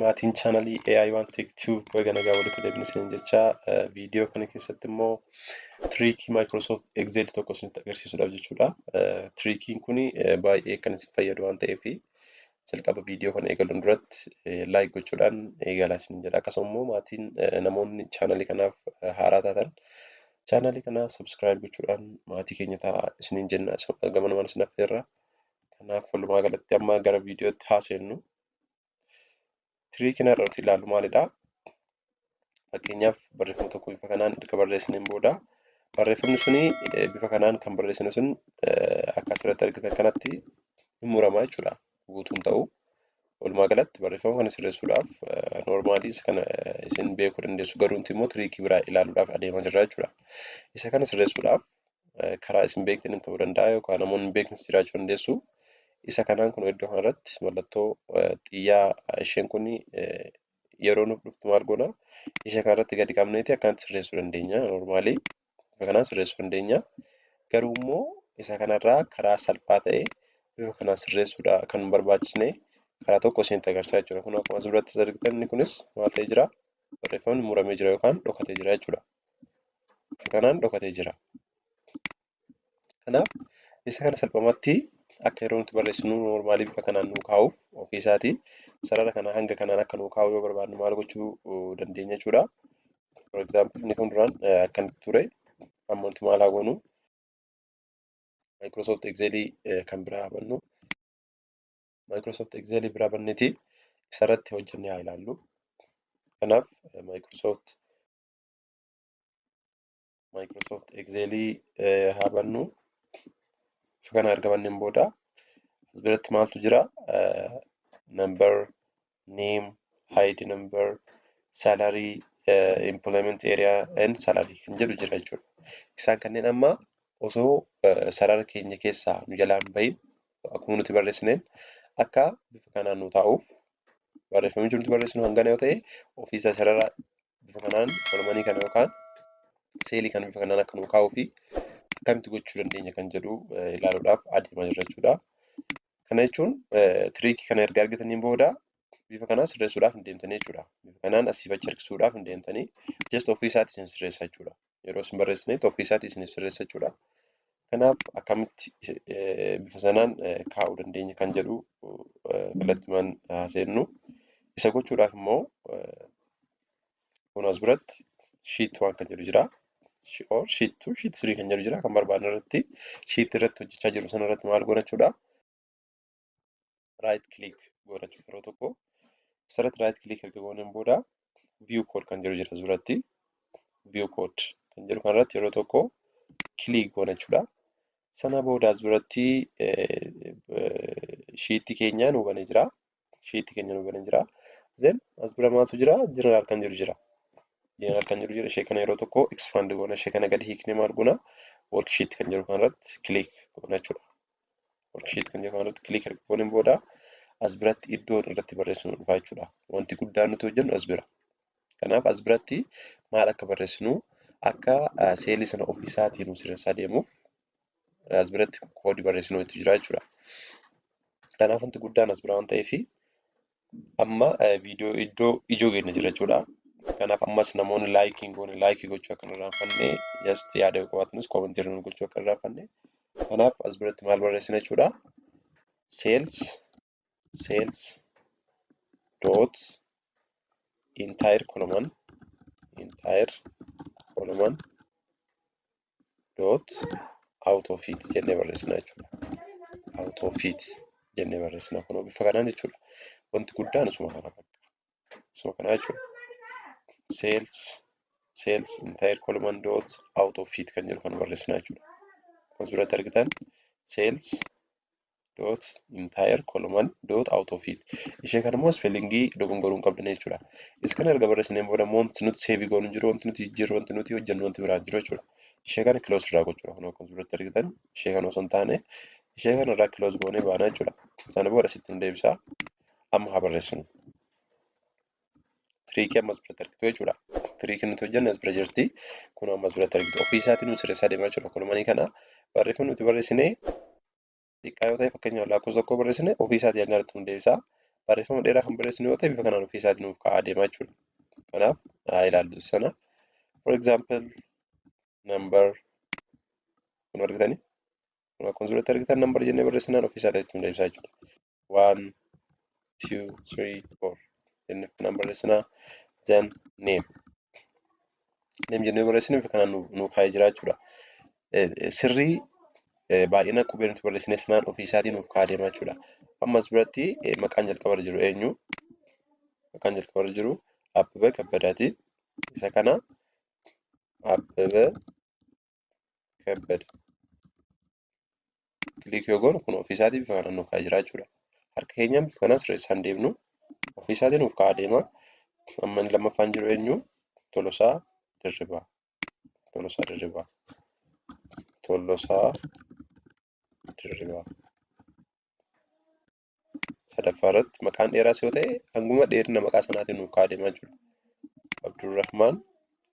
Maatiin chaanalii AI One Tech Tube, baga nagaa walitti deebine isiniin jecha. Viidiyoo kana keessatti immoo trickii Microsoft Excel tokko isinitti agarsiisuudhaaf jechuudha. Trickiin kun baay'ee kan isin fayyadu waan ta'eef, jalqaba viidiyoo kana eegaluun duratti like gochuudhaan eegalaa isiniin jedha. Akkasuma immoo maatiin namoonni chaanalii kanaaf haaraa taatan chaanalii kana subscribe gochuudhaan maatii keenya ta'aa isiniin jenna, gamanumaan isin affeerra. Kanaaf walumaa galatti amma gara viidiyootti haaseennu. Trickiin har'a nuti ilaallu maalidha? Fakkeenyaaf, barreeffama tokko bifa kanaan erga barreessineen booda, barreeffamni suni bifa kanaan kan barreessine sun akka asirratti argitan kanatti hin muramaa jechuudha. Guutuun ta'u. Walumaa galatti barreeffama kana sirreessuudhaaf normalii isa kana isin beekuu dandeessu, garuu nuti immoo trickii biraa ilaaluudhaaf adeemaa jirra jechuudha. Isa kana sirreessuudhaaf karaa isin beektan ta'uu danda'a yookaan namoonni hin beeknes jiraachuu dandeessu. Isa kanaan kun iddoo kanarratti mallattoo xiyyaa isheen kun yeroo nuuf dhuftu maal goona? Isa kanarratti gadi qabneeti akkanatti sirreessuu dandeenya. Normalii bifa kanaan sirreessuu dandeenya. Garuu immoo isa kanarraa karaa salphaa ta'e bifa kanaan sirreessuudha kan nu barbaachisne karaa tokko isinitti agarsiisaa jechuudha. Kun akkuma as biratti argitan, inni kunis maal ta'ee jira? Barreeffamni muramee jira yookaan dhokatee jira jechuudha. Bifa kanaan dhokatee jira. Kanaaf isa kana salphumatti akka yeroo nuti barreessinu normalii bifa kanaan nuu kaa'uuf, ofii isaatii sarara kana hanga kanaan akka nuu kaa'u yoo barbaadnu maal gochuu dandeenya jechuudha. For example, inni kun duraan akkanatti ture. Amma nuti maal haa goonu? Microsoft Excel kan biraa haa bannu. Microsoft Excel biraa banneeti isarratti hojjennee haa ilaallu. Kanaaf Microsoft Excel haa bannu. Bifa kana erga banneen booda as biratti maaltu jira? Number, name, ID number, salary, employment area and salary kan jedhu jira jechuudha. Isaan kanneen amma osoo sarara keenya keessaa nu jalaan bahin, akkuma nuti barreessineen akka bifa kanaan nu taa'uuf, barreeffamni nuti barreessinu hangana yoo ta'e, ofiisaa sarara bifa kanaan columnii kana yookaan cellii kana bifa kanaan akka nu kaa'uu fi akkamitti gochuu dandeenya kan jedhu ilaaluudhaaf adeemaa jirra jechuudha. Kana jechuun trickii kana erga argataniin booda bifa kanaan sirreessuudhaaf hin deemtanii jechuudha. Bifa kanaan asii fi achi harkisuudhaaf hin deemtanii, just ofii isaatii isin sirreessa jechuudha. Yeroo isin barreessinetti ofii isaatii isin sirreessa jechuudha. Kanaaf akkamitti bifa sanaan kaa'uu dandeenya kan jedhu kallattiimaan haaseennu. Isa gochuudhaaf immoo kun as biratti sheet 1 kan jedhu jira. Or sheet 2, sheet 3 kan jedhu jira. Kan barbaadne irratti, sheet irratti hojjechaa jiru sana irratti maal goona jechuudha? Right click goona jechuudha yeroo tokko. Asirratti right click erga gooneen booda view code kan jedhu jira as biratti. View code kan jedhu kanarratti yeroo tokko click goona jechuudha. Sana booda as biratti sheetii keenya nu banee jira. Sheetii keenya nu banee jira. Then as bira maaltu jira? General kan jedhu jira. General kan jedhu jira. Ishee kana yeroo tokko expand goona. Ishee kana gadi hiiknee maal goona? Worksheet kan jedhu kanarratti click goona jechuudha. Worksheet kan jedhu kanarratti click erga gooneen booda as biratti iddoon irratti barreessinu dhufa jechuudha. Wanti guddaan nuti hojjennu as bira. Kanaaf as biratti maal akka barreessinu, akka cellii sana ofiisaatii nu sirreessaa deemuuf as biratti codeii barreessinu itti jira jechuudha. Kanaaf wanti guddaan as bira waan ta'eef, amma viidiyoo iddoo ijoo keenya jira jechuudha. Kanaaf ammas namoonni likeii hin goone likeii gochuu akka hin irraanfanne, just yaada yoo qabaatanis commentii irra gochuu akka hin irraanfanne. Kanaaf as biratti maal barreessina jechuudha? Sales dot entire column dot autofit jennee barreessina jechuudha. Autofit jennee barreessina kunoo bifa kanaan jechuudha. Wanti guddaan isuma kana bakka. Isuma kana jechuudha. Sales entire column dot autofit kan jedhu kan barreessina jechuudha. Kan asirratti argitan sales dot entire column dot autofit. Ishee kana immoo spellingii dogongoruu hin qabdan jechuudha. Isa kana erga barreessineen booda immoo wanti nuti saveii goonu hin jiru, wanti nuti jijjiirru, wanti nuti hojjennu wanti biraan jiru jechuudha. Ishee kana close irraa gochuudha. Kun akkuma asirratti argitan ishee kana osoo hin taane ishee kana irraa close goonee baana jechuudha. Sana booda asitti nu deebisaa. Amma haa barreessinu. Trickii ammas biratti argitu jechuudha. Trickii nuti hojjenne as bira jirti. Kun ammas biratti argitu. Ofii isaatiin nu sirreessaa deemaa jechuudha. Columnii kana barreeffamni nuti barreessine xiqqaa yoo ta'e, fakkeenyaaf lakkoofsa 1 barreessine, ofii isaatii hanga nu deebisaa. Barreeffama dheeraa kan barreessinu yoo ta'e bifa kanaan ofii isaatiin nuuf kaa'aa deema jechuudha. Kanaaf haa ilaallu sana. For example, number kun argitanii, kun akkuma suuratti argitan number jennee barreessinaan ofii isaatii asitti nu deebisaa jechuudha. One, two, three, four jennee kanaan barreessinaa. Then name. Name jennee barreessine bifa kanaan nu kaa'ee jira jechuudha. Sirrii baay'ina qubee nuti barreessine sanaan ofii isaatii nuuf kaa'aa deema jechuudha. Ammas biratti maqaan jalqabarra jiru eenyu? Maqaan jalqabarra jiru Abbabee Kabbadaati. Isa kana Abbabee Kabbada. Click yoo goonu kun ofii isaatii bifa kanaan nuuf kaa'ee jira jechuudha. Harka keenyaan bifa kanaan sirreessaa hin deemnu. Ofii isaatii nuuf kaa'aa deema. Amma inni lammaffaan jiru eenyu? Tolosaa Dirribaa. Tolosaa Dirribaa. Tolosaa Dirribaa. Sadaffaa irratti maqaan dheeraas yoo ta'e hanguma dheerina maqaa sanaatiin nuuf kaa'aa deema jechuudha. Abdurrahmaan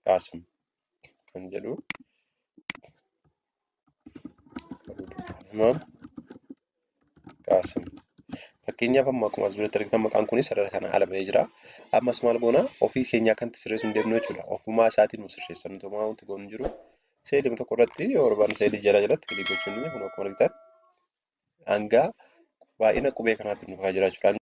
Qaasim kan jedhu, Abdurrahmaan Qaasim. Fakkeenyaaf, amma akkuma as biratti argitan maqaan kunis sarara kana ala ba'ee jira. Ammas maal goona? Ofii keenyaa kan itti sirreessuu hin deemnu jechuudha. Ofumaa isaatiin nu sirreessa. Nuti homaa wanti goonu hin jiru. Seelii tokko irratti yoo barbaanne seelii jala jalatti click gochuu dandeenya. Kun akkuma argitan hanga baay'ina qubee kanaatti nuuf kaa'aa jira jechuudha.